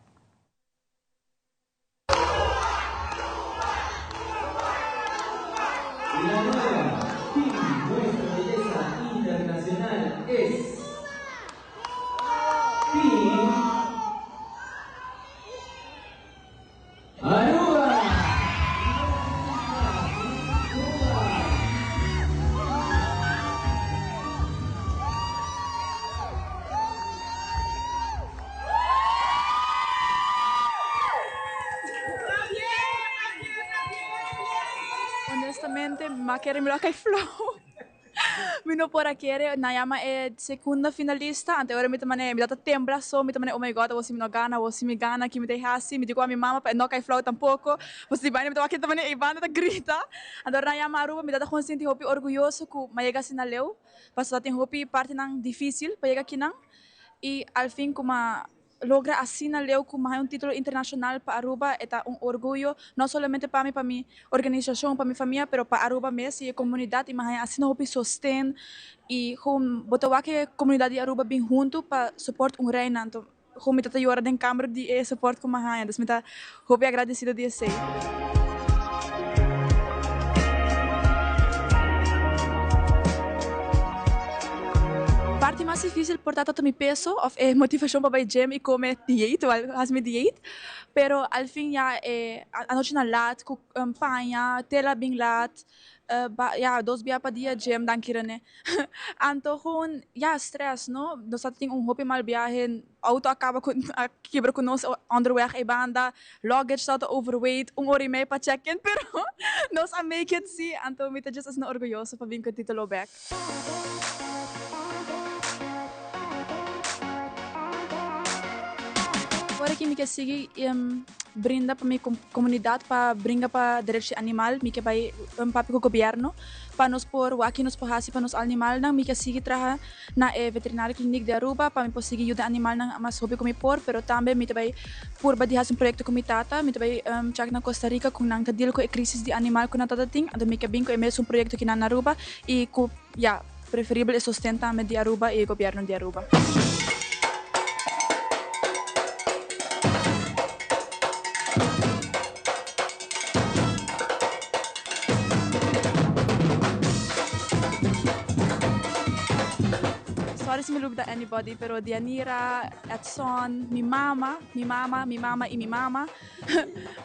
La nueva Team Nuestra Belleza Internacional es Team Aruba! Honestamente, mi a kere mi lo a kai flou. Mi no por a kere, nan yama e segunda finalista, anto e ora mi ta mane, mi ta ta tembla so, mi ta mane, oh my God, awor si mi no gana, awor si mi gana, ki mi ta hasi? Mi di ku a mi mama pa e no kai flou tampoko, pasobra di baina mi ta wak e ta mane ei banda ta grita. Anto ora nan yama Aruba mi ta ta kon sinti hopi orguyoso ku mi a yega asina leu, pasobra tin hopi partinan difisil pa yega akinan, i al fin ku mi a Logra asina leu cu maha un titulo internacional pa Aruba e ta un orguyo no solamente pa mi, pa mi organisacion, pa mi famia, pero pa Aruba mes y e comunidad y maha asina hopi sosten y gewoon bo ta wak e comunidad di Aruba bin hunto pa support un reina anto gewoon mi ta ta yora den camber di e support cu maha dus mi ta hopi agradecido di esey. Parti mas. mas difícil por ta ta mi peso of e motivacion pa bai gym y come dieet, wel haci mi dieet, pero al fin ya e anochi nan laat cu paña, tela bin laat, ya dos bia pa dia gym danki Rene. Anto gewoon ya stress no, nos ta tin un hopi mal biahe, auto a caba cu a kibra cu nos onderweg e banda, luggage tabata overweight, un ora y mei pa check in pero nos a make it si, anto mi ta just asina orguyoso pa bin cu e titulo bek. Ora ki mi ke sigui brinda pa mi komunidat pa bringa pa derecho di animal, mi ke bai papia ku gobièrnu pa nos por wak ki nos por hasi pa nos animalnan. Mi ke sigui traha na e veterinario clinic di Aruba pa mi por sigui yuda animalnan mas hopi ku mi por, pero tambe mi ta bai purba di hasi un proyekto ku mi tata. Mi ta bai chak na Costa Rica ku nan ta deal ku e krisis di animal ku nan ta tin, anto mi ke bin ku e mesun proyekto ki nan na Aruba Y cu, ya, preferibel e sosten tambe di Aruba y e gobierno di Aruba. Sorry si mi lubida anybody, pero Dianira, Edson, mi mama, mi mama, mi mama y mi mama,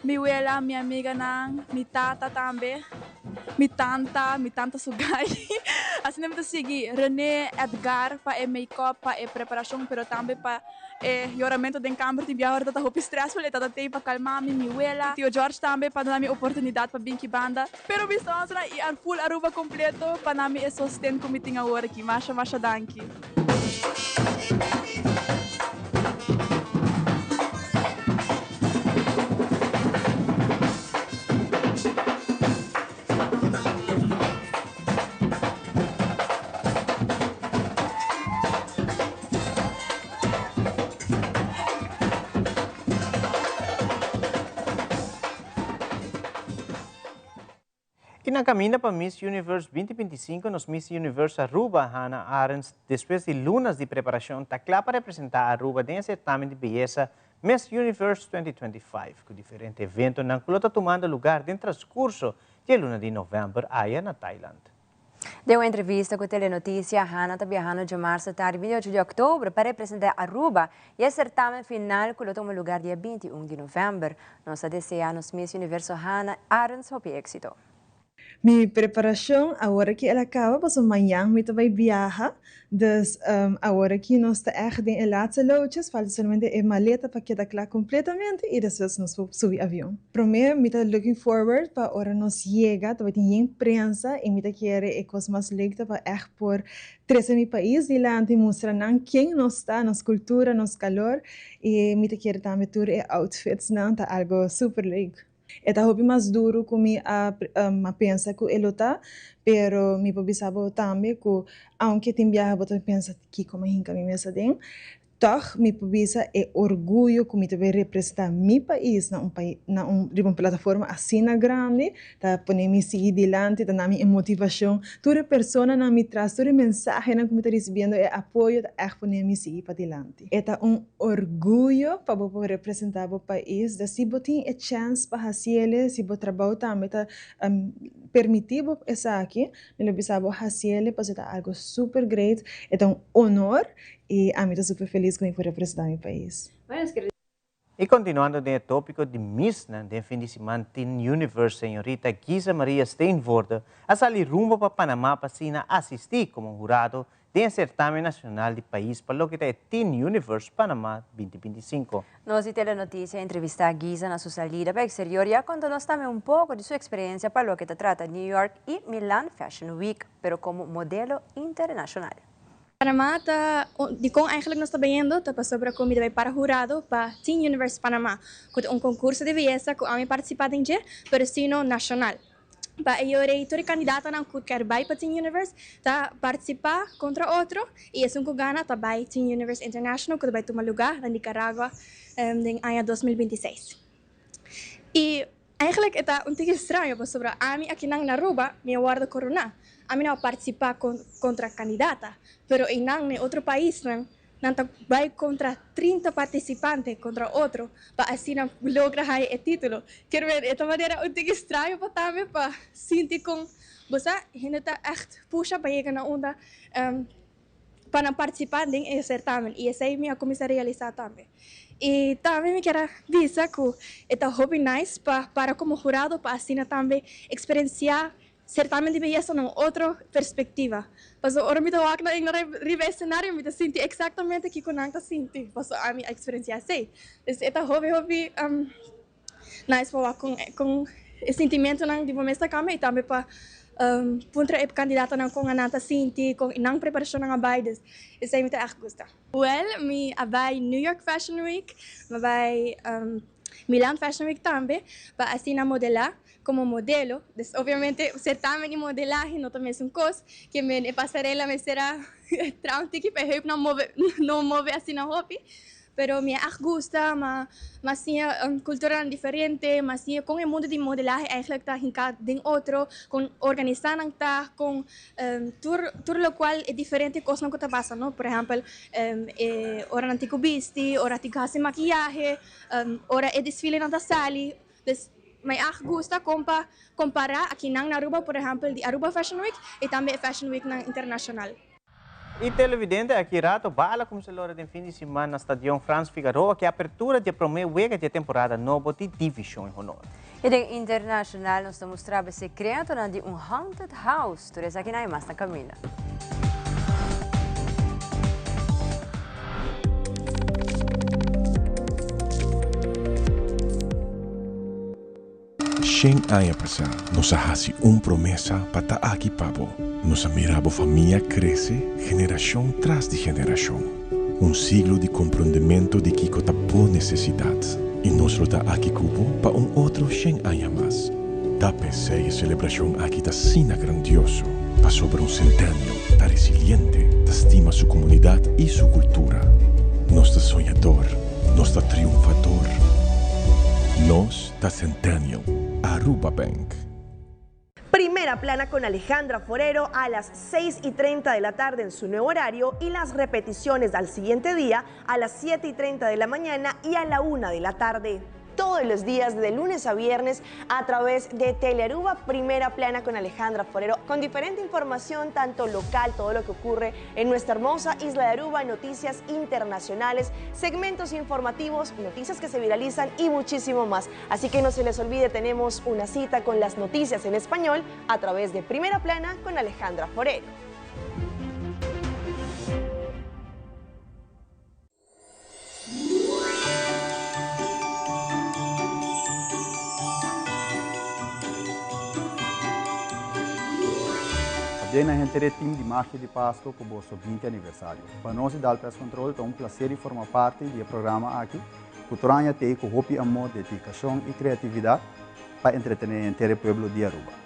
mi wela, mi amiganan, mi tata tambe. Mi tanta, mi tanta su gai. Asina mi ta sigui Rene, Edgar pa e make-up, pa e preparashon, pero tambe pa e yoramentu den kamber. Tin biaha ora ta ta hopi stressful, e tata t'ei pa kalma mi, mi wela. Tio George tambe pa duna mi oportunidat pa bin ki banda. Pero mi sonsra i full Aruba completo pa na mi e sosten ku mi tin awor aki. Masha, masha danki. Y na caminda pa Miss Universe 2025 nos Miss Universe Aruba, Hannah Arends, despues di lunas di preparacion ta cla pa representa Aruba den e certamen di beyesa Miss Universe 2025, cu diferente eventonan cu lo ta tumando lugar den transcurso di e luna di november aya na Thailand. Den un entrevista cu Telenoticia, Hannah ta biahando djamarsa tardi 28 di october pa representa Aruba y e certamen final cu lo tuma lugar dia 21 di november. Nos ta desea nos Miss Universo Hannah Arends hopi exito. Mi preparacion awor aki el a caba pasobra mañan mi ta bay biaha, dus awor aki nos ta echt den e laatste loodjes, falta solamente e maleta pa keda cla completamente y despues nos por subi avion. Prome mi ta looking forward pa ora nos yega ta bay tin yen prensa y mi ta kere e cos mas leuk ta pa echt por trece mi pais dilanti, mustra nan ken nos ta, nos cultura, nos calor y mi ta kere tambe tur e outfitsnan ta algo super leuk. E ta hopi mas duru ku mi a a pensa ku e lo ta, pero mi por bisa bo tambe ku aunke tin biaha bo ta pensa kiko mi hinka mi mes aden, tòg mi por bisa e orguyo ku mi ta bay representá mi pais na un pai na un riba un plataforma asina grandi ta pone mi sigui dilanti, ta na mi e motivashon. Tur e personanan mi tras, tur e mensahenan ku mi ta risibiendo, e apoyo ta ègt pone mi sigui padilanti. E ta un orguyo pa bo por representá bo pais, da si bo tin e chèns pa hasiele, si bo trabou tambe ta permití bo esaki, mi lo bisa bo hasiele pasobra ta algu super great, e ta un honor i ami ta super felis ku mi por representá mi pais. I kontinuando den e tópiko di Missnan, den fin di siman Teen Universe señorita Gisa Maria Steenvoorde a sali rumbo pa Panamá pa asina asistí komo hurado den e sertamen nacional di pais pa loke ta e Teen Universe Panama 2025. Nos di Telenoticia a entrevistá Giza na su salida pa exterior y a conta nos tambe un poco di su experiencia pa loke ta trata New York y Milan Fashion Week, pero como modelo internacional. Panama ta dikon eigenlijk nos ta bayendo ta pasobra ku mi ta bai para hurado pa Teen Universe Panama ku ta un konkurso di beyesa ku ami partisipá den dje pero sino nashonal. Pa e yorei tur e kandidatonan ku ker bai pa Teen Universe ta partisipá kontra otro i esun ku gana ta bai Teen Universe International ku ta bai tuma lugá na Nicaragua den aña 2026. I Eigenlijk e ta un tiki straño pasobra ami akinan na Aruba mi a wordo corona. Ami no a participa contra candidata, pero eynan na e otro paisnan nan ta bay contra 30 participante contra otro pa asina logra haya e titulo. Kier ber e ta manera un tiki straño pa tambe pa sinti con bo sa hende ta echt pusha pa yega na unda. pa nan partisipá den e sertamen i esei mi a kuminsá realisá tambe. I tambe mi kier a bisa ku e ta hopi nice pa para komo hurado pa asina tambe eksperensiá sertamen di beyesa na un otro perspektiva. Pasobra ora mi ta wak nan riba e esenario mi ta sinti eksaktamente kiko nan ta sinti pasobra ami a eksperensiá esei. Dus e ta hopi hopi Nice pa wak con con e sintimentonan di bo mes ta cambia y tambe pa puntra e candidatonan con nan ta sinti, con nan preparacionnan a bay, dus esey mi ta echt gusta. Wel, mi a bay New York Fashion Week, mi a bay Milan Fashion Week tambe pa asina modela como modelo, dus obviamente certamen y modelahe no ta mesun cos, ke men e pasarela mester a traha un tiki pa e heupnan move no move asina hopi. Pero mi a gusta, ma ma siña culturanan diferente, ma siña con e mundo di modelahe eigenlijk ta hinca den otro, con organisa nan ta, con tur tur locual e diferente cosnan cu ta pasa no. Por ehempel e ora nan tin cu bisti, ora tin cu haci makiyahe, ora e desfilenan ta sali. Dus mi a gusta con pa compara akinan na Aruba por ehempel di Aruba Fashion Week y tambe e Fashion Weeknan internacional. E televidente aki rato bala kumsa lora den fin di siman na Stadion Frans Figaroa ku e apertura di e promé wega di e temporada nobo di Divishon Honor. I den internashonal nos ta mustra bo e sekretonan di un haunted house. Tur esakinan i mas na kaminda. Shen aña pasá nos a hasi un promesa pa ta aki pa bo. Nos a mira bo famia krese generashon tras di generashon. Un siglo di komprondementu di kiko ta bo nesesidat. I nos lo ta aki ku bo pa un otro shen aña mas. Ta p'esei e selebrashon aki ta asina grandioso, pasobra un Centennial ta resiliente, ta stima su komunidat i su kultura. Nos ta soñador, nos ta triunfador. Nos ta Centennial, Aruba Bank. Primera Plana con Alejandra Forero a las 6 y 30 de la tarde en su nuevo horario y las repeticiones al siguiente día a las 7 y 30 de la mañana y a la 1 de la tarde. Todos los días de lunes a viernes a través de Telearuba Primera Plana con Alejandra Forero, con diferente información, tanto local, todo lo que ocurre en nuestra hermosa isla de Aruba, noticias internacionales, segmentos informativos, noticias que se viralizan y muchísimo más. Así que no se les olvide, tenemos una cita con las noticias en español a través de Primera Plana con Alejandra Forero. Pabien na henter e team di Magia di Pasco cu boso 20 aniversario. Pa nos di Dal Pest Control ta un placer di forma parti di e programa aki cu tur aña t'ey cu hopi amor, dedicacion y creatividad pa entretene henter e pueblo di Aruba.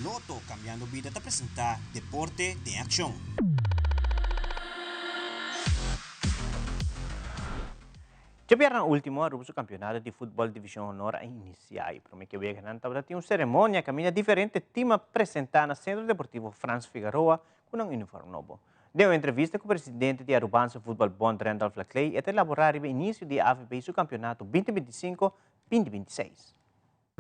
Lotto Cambiando Bida ta presenta Deporte den Accion. Djabièrnè último Aruba su kampionato di futbòl Divishon Honor a inisiá i promé ke weganan tabata tin un seremonia kaminda diferente tim a presentá na Sentro Deportivo Frans Figaroa ku nan uniform nobo. Den un entrevista ku presidente di Arubanse Futbòl Bond Randolph Laclay e ta elaborá riba inisio di AVB su kampionato binti 25, 2026.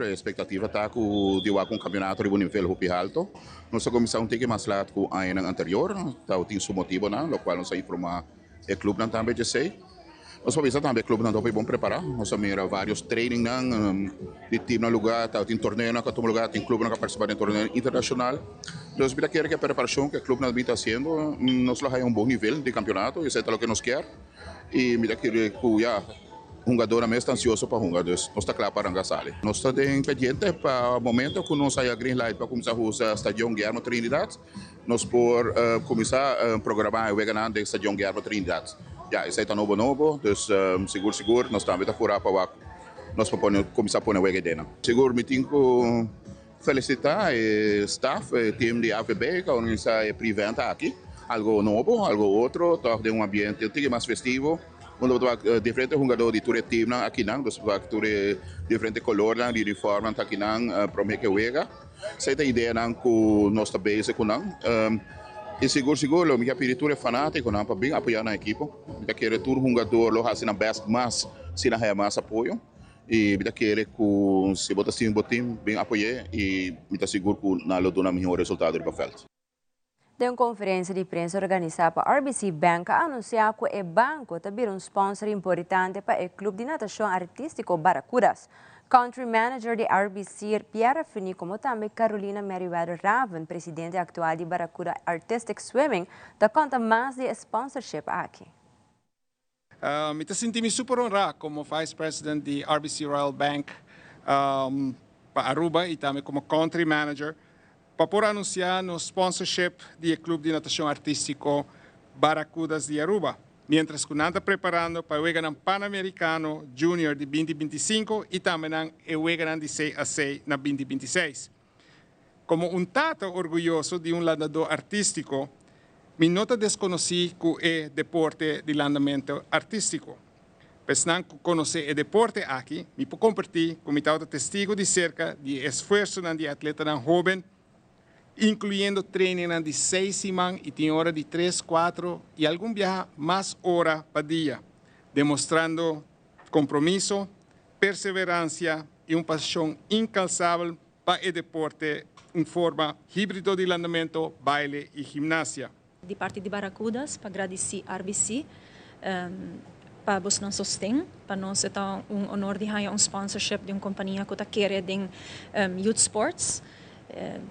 E expectativa ta cu di wak un campeonato riba un nivel hopi halto. Nos a cuminsa un tiki mas laat cu añanan anterior, tabatin su motibonan, locual nos a informa e clubnan tambe djesey. Nos por bisa tambe e clubnan ta hopi bon prepara. Nos a mira varios trainingnan di teamnan lugar, tabatin torneonan cu a tuma lugar, tin clubnan cu a participa den torneonan internacional. Nos mira kere cu e preparacion cu e clubnan a bin ta haciendo, nos lo haya un bon nivel di campeonato y esey ta loke nos kier. Y mi ta kere cu ya. Hungadornan mes ta ansioso pa hunga, dus nos ta kla pa ranka sali. Nos ta den pendiente pa momento ku nos haya green light pa kuminsá usa Stadion Guillermo Trinidad, nos por kuminsá programá e weganan den Stadion Guillermo Trinidad. Ya, esei ta nobo nobo, dus sigur sigur nos tambe ta purá pa wak nos por pone kuminsá pone wega den nan. Sigur mi tin ku felisitá e staf, e team di AVB ku a organisá e pre-event aki. Algo nobo, algo otro, tòg den un ambiente un tiki mas festivo unda bo ta wak diferente hungadó di tur e teamnan akinan, dus bo ta wak tur e diferente kolornan di uniformnan ta akinan promé ku e wega. Esei ta ideanan ku nos ta bezig ku nan. I sigur sigur lo mi ke pidi tur e fanátikonan pa bin apoyá nan ekipo. Mi ta kere tur hungador lo hasi nan bèst mas si nan haya mas apoyo. I mi ta kere ku si bo ta stima bo tim, bin apoy'é i mi ta sigur ku nan lo duna mihó resultado riba vèlt. Den un conferencia di prensa organisa pa RBC Bank a anuncia cu e banco ta bira un sponsor importante pa e club di natacion artistico Barracudas. Country Manager di RBC, Pierre Rafini como tambe Carolina Merryweather Raven, presidente actual di Barracuda Artistic Swimming, ta conta mas di e sponsorship aki. Mi ta sinti mi super honrá komo Vice President di RBC Royal Bank pa Aruba i tambe komo Country Manager pa por anunsiá nos sponsorship di e Club di Natacion Artístiko Barracudas di Aruba, miéntras ku nan ta preparando pa e Weganan Panamericano Junior di binti 25 i tambe nan e Weganan di CAC na binti 26. Komo un tata orguyoso di un landadó artístiko, mi no ta deskonosí ku e deporte di landamentu artístiko. Pa esnan ku konosé e deporte aki, mi por kompartí ku mi tabata testigu di serka di e esfuersonan di e atletanan hóben, inkluyendo trainingnan di seis siman i tin ora di tres, kuatro i algun biaha mas ora pa dia, demostrando kompromiso, perseveransia i un pashon inkansabel pa e deporte, un forma híbrido di landamento, baile i gimnasia. Di parti di Barracudas pa gradisí RBC pa bosnan sosten. Pa nos e ta un honor di haña un sponsorship di un kompania ku ta kere den youth sports.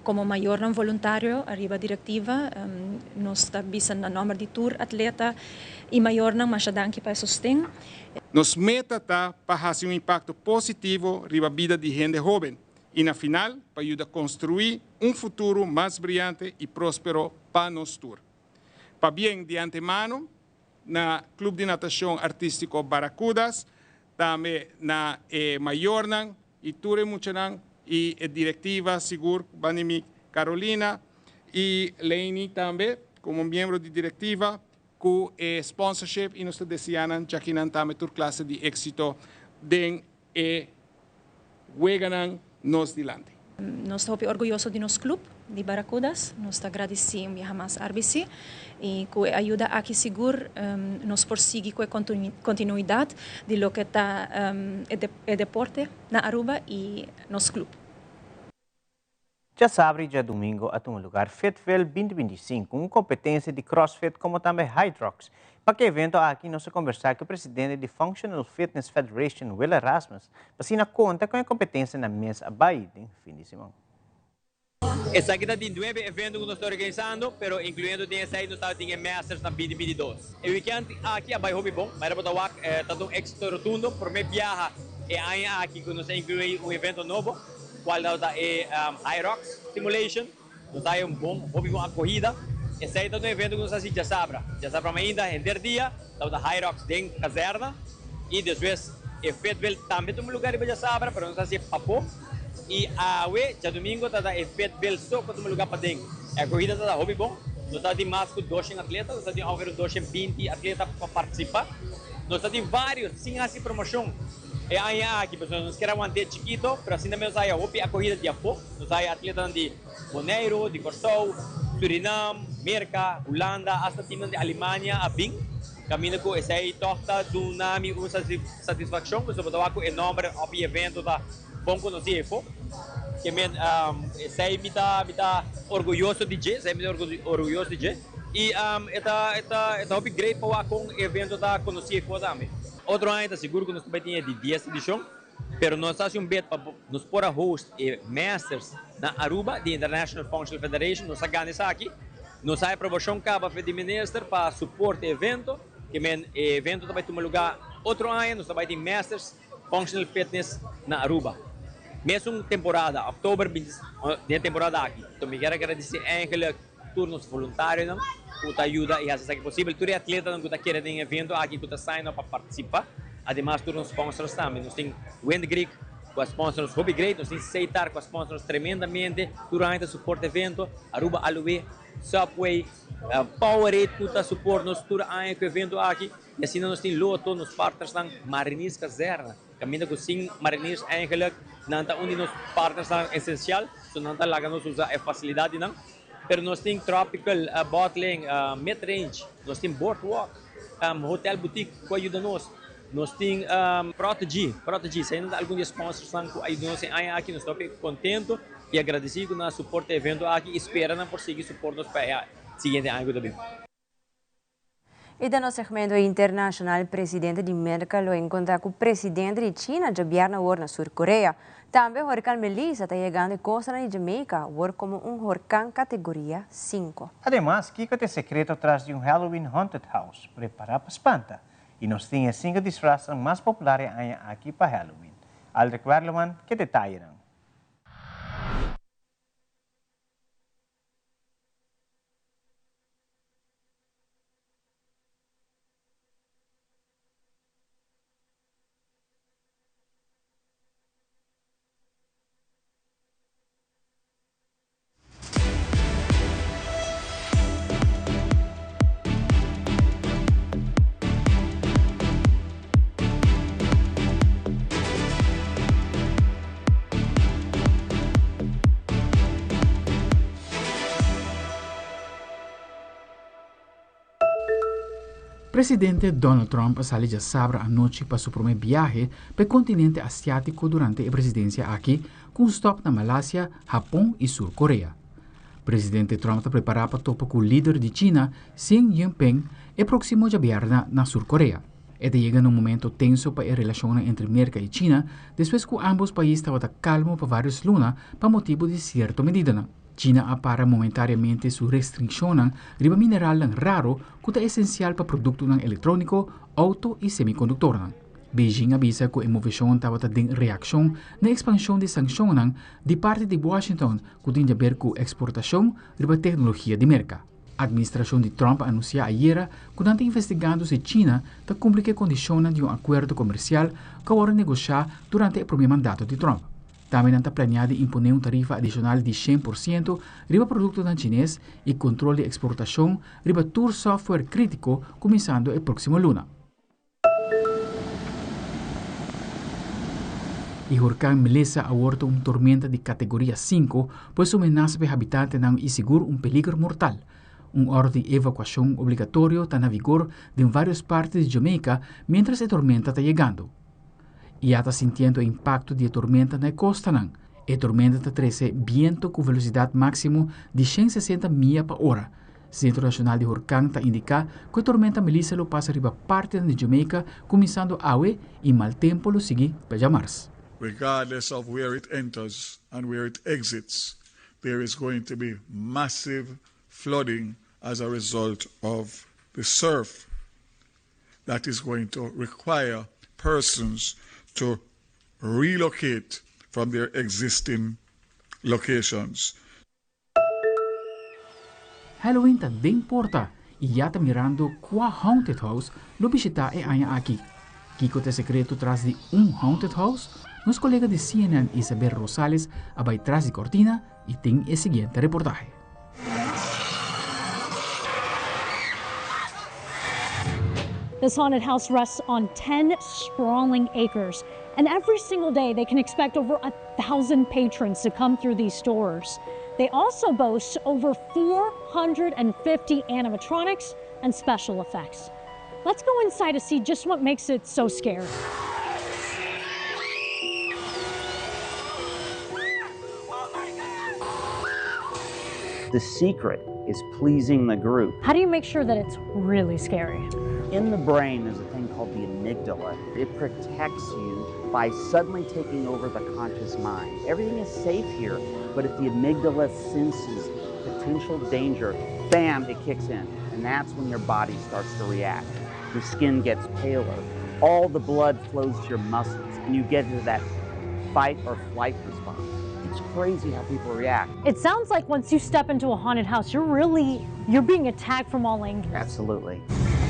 Komo mayornan voluntario ariba direktiva nos ta bisa na nòmber di tur atleta i mayornan masha danki pa e sosten. Nos meta ta pa hasi un impakto positivo riba bida di hende hóben i na final pa yuda konstruí un futuro mas briante i próspero pa nos tur. Pabien di antemano na Club di Natacion Artístico Barracudas, tambe na e mayornan i tur e muchanan i e direktiva sigur Banimi Carolina i Leni tambe komo miembro di direktiva ku e sponsorship i nos ta desea nan djakinan tambe tur klase di éksito den e weganan nos dilanti. Nos ta hopi orguyoso di nos club di Barracudas. Nos ta gradisí un biaha mas RBC i ku e ayuda aki sigur nos por sigui ku e kontinuidat di loke ta e deporte na Aruba i nos club. Djasabra i djadumingo a tuma lugar Fitville 2025, un kompetensia di CrossFit komo tambe Hydrox. Pa ki evento aki nos a kombersá ku e presidente di Functional Fitness Federation, Will Erasmus, pa asina konta kon e kompetensia na mes a bai den fin di siman. Esaki ta di nuebe evento ku nos ta organisando, pero inkluyendo den esei nos ta tin e Masters na 2022. E weekend aki a bai hopi bon, manera bo ta wak ta ta un éksito rotundo. Promé biaha e aña aki ku nos a inkluí un evento nobo. Cual tabata e Hyrox Simulation. Nos a haya un bon, hopi bon acogida. Esey ta un evento cu nos a haci djasabra. Djasabra mainta henter dia tabata Hyrox den kazerna y despues e Fayetteville tambe tuma lugar riba djasabra pero nos a haci papo. Y awe djadumingo tabata e Fayetteville so cu a tuma lugar paden. E acogida tabata hopi bon. Nos tabatin mas cu doshen atleta, nos tabatin ongeveer un doshen binti atleta pa participa. Nos tabatin varios sin haci promocion. E aña aki pasobra nos kier a want'é chikito, pero asina mes nos haya hopi akohida di afó. Nos haya atletanan di Boneiru, di Kòrsou, Surinam, Merka, Hulanda, asta timnan di Alemania a bin. Kaminda ku esei tòg ta duna mi un satisfakshon pasobra bo ta wak ku e nòmber òf e evento ta bon konosí afó. Ke men esei mi ta mi ta orguyoso di dje, esei mi ta orguyoso di dje. I e ta e ta e ta hopi great pa wak kon e evento ta konosí afó tambe. Otro aña ta sigur ku nos ta bai tin e di dies edishon, pero nos ta hasi un bet pa nos por a host e Masters na Aruba di International Functional Federation. Nos a gana esaki. Nos a aprobashon kaba fe di minister pa support e evento. Ke men e evento ta bai tuma lugá otro aña. Nos ta bai tin Masters Functional Fitness na Aruba. Mesun temporada, oktober binti den e temporada aki. Mi kier a gradisé eigenlijk Tur nos voluntarionan ku ta yuda i hasi esaki posibel, tur e atletanan ku ta kere den e evento aki ku ta sign up pa partisipa. Ademas tur nos sponsors tambe. Nos tin Wind Greek cu a sponsor nos hopi great, nos tin Seitar cu a sponsor nos tremendamente, tur aña ta support evento, Aruba Aloe, Subway, Powerade cu ta support nos tur aña cu evento aki. Y asina nos tin Lotto, nos partnersnan, Mariniers Kazerne, caminda cu sin Mariniers eigenlijk nan ta un di nos partnersnan esencial, so nan ta laga nos usa e facilidad di nan. Pero nos tin Tropical Bottling, Mid Range, nos tin Boardwalk, Hotel Boutique cu a yuda nos. Nos tin Protege, Protege, esei nan ta algun di e sponsorsnan cu a yuda nos e aña aki. Nos ta hopi contento y agradeci cu nan a support e evento aki y spera nan por sigui support nos pa e siguiente aña cu ta bin. Y den nos segmento internacional, presidente di Merca lo encontra cu presidente di China djabièrnè awor na Sur Korea. Tambe horcan Melissa ta yegando e costanan di Jamaica awor como un horcan categoria cinco. Ademas, kico ta e secreto tras di un Halloween Haunted House? Prepara pa spanta! Y nos tin e cinco disfraznan mas popular e aña aki pa Halloween. Aldrich Werleman ke detayenan. Presidente Donald Trump a sali djasabra anochi pa su prome biahe pa e kontinente asiátiko durante e presidensia aki ku un stòp na Malasia, Hapon i Sur Korea. Presidente Trump ta prepará pa topa ku lider di China, Xi Jinping, e próksimo djabièrnè na Sur Korea. E ta yega na un momento tenso pa e relashonnan entre Merka i China despues ku ámbos pais tabata kalmo pa vários luna pa motibu di sierto medidanan. China a para momentariamente su restringshonnan riba mineralnan raro ku ta esensial pa produktonan elektróniko, outo i semikonduktornan. Beijing a bisa ku e moveshon tabata den reakshon na ekspanshon di sankshonnan di parti di Washington ku tin djaber ku eksportashon riba teknologia di Merka. Administrashon di Trump a anunsiá ayera ku nan ta investigando si China ta kumpli ku e kondishonnan di un akuerdo komersial ku a wòrdu negoshá durante e promé mandato di Trump. Tambe nan ta planeá di imponé un tarifa adishonal di 100% riba produktonan chines i kontrol di eksportashon riba tur software krítiko kuminsando e próksimo luna. E hurkan Melissa awor ta un tormenta di kategoria sinku, pues su menasa pa e habitantenan i sigur un peliger mortal. Un òrdu di evakuashon obligatorio ta na vigor den vários parti di Jamaica miéntras e tormenta ta yegando. Ya ta sintiendo e impakto di e tormenta na e kostanan. E tormenta ta trese bientu ku velosidat máksimo di 160 mia pa ora. Sentro Nashonal di Horkan ta indiká ku e tormenta Melissa lo pasa riba partinan di Jamaica kuminsando awe i mal tempu lo sigui pa djamars. Regardless of where it enters and where it exits, there is going to be massive flooding as a result of the surf that is going to require persons to relocate from their existing locations. Halloween ta den porta y ya ta mirando cua haunted house lo bishita e aña aki. Kico ta e secreto tras di un haunted house? Nos colega di CNN Isabel Rosales a bay tras di cortina y tin e siguiente reportahe. This haunted house rests on 10 sprawling acres, and every single day they can expect over a 1,000 patrons to come through these stores. They also boast over 450 animatronics and special effects. Let's go inside to see just what makes it so scary. The secret is pleasing the group. How do you make sure that it's really scary? In the brain, there's a thing called the amygdala. It protects you by suddenly taking over the conscious mind. Everything is safe here, but if the amygdala senses potential danger, bam, it kicks in. And that's when your body starts to react. Your skin gets paler. All the blood flows to your muscles, and you get into that fight or flight response. It's crazy how people react. It sounds like once you step into a haunted house, you're really, you're being attacked from all angles. Absolutely.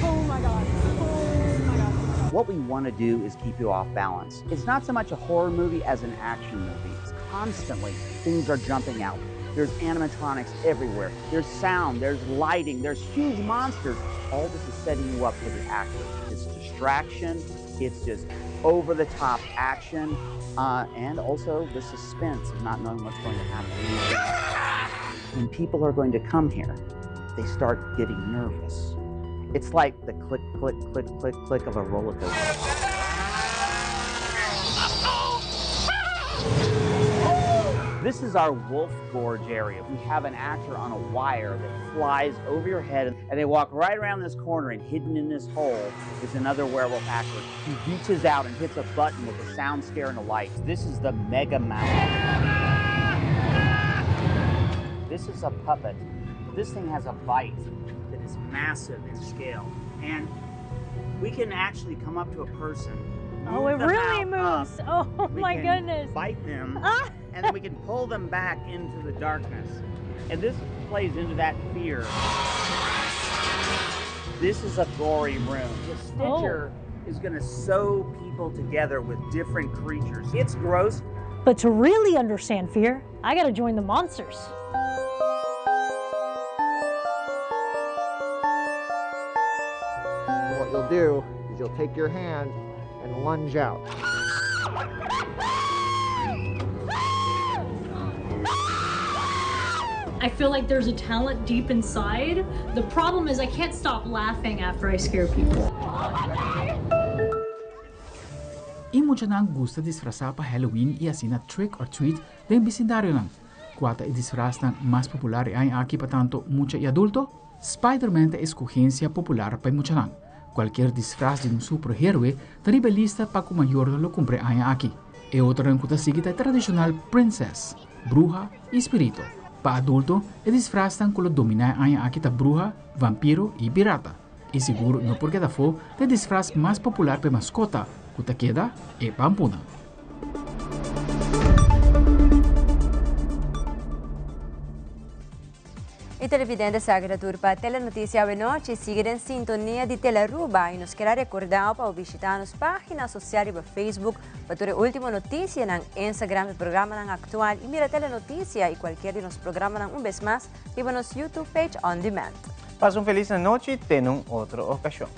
Oh my God. Oh my God. What we want to do is keep you off balance. It's not so much a horror movie as an action movie. It's constantly things are jumping out. There's animatronics everywhere. There's sound, there's lighting, there's huge monsters. All this is setting you up for the action. It's distraction, it's just over the top action, uh, and also the suspense of not knowing what's going to happen. When people are going to come here, they start getting nervous. It's like the click, click, click, click, click of a roller coaster. This is our Wolf Gorge area. We have an actor on a wire that flies over your head, and they walk right around this corner, and hidden in this hole is another werewolf actor who reaches out and hits a button with a sound scare and a light. This is the Mega Mountain. This is a puppet. This thing has a bite that is massive in scale. And we can actually come up to a person. Oh, it really moves. Up. Oh, we my goodness. Bite them, and then we can pull them back into the darkness. And this plays into that fear. This is a gory room. The Stitcher oh. is going to sew people together with different creatures. It's gross. But to really understand fear, I got to join the monsters. What you'll do is you'll take your hand and lunge out. I feel like there's a talent deep inside. The problem is I can't stop laughing after I scare people. E muchanan gusta disfrasá pa Halloween i asina trick or treat den bisindarionan. Kua ta e disfrasnan mas popular e aña aki pa tantu mucha i adulto? Spider-Man ta e skohensia popular pa e muchanan. Kualkier disfras di un superhéroe ta riba e lista pa ku mayornan lo kumpra e aña aki. E otronan ku ta sigui ta e tradishonal princess, bruha i spirito. Pa adulto, e disfrasnan ku lo dominá e aña aki ta bruha, vampiro i pirata. I sigur no por keda afó ta e disfras mas popular pa e maskota, ku ta keda e pampuna. Y televidente esaki ta tur pa Telenoticia awenochi. Sigui den sintonia di Telearuba y nos kier a recorda pa bo bishita nos pagina social riba Facebook pa tur e ultimo noticianan, Instagram e programanan actual y mira Telenoticia y cualkier di nos programanan un bes mas riba nos YouTube page on demand. Pasa un feliz anochi, te na un otro ocasion.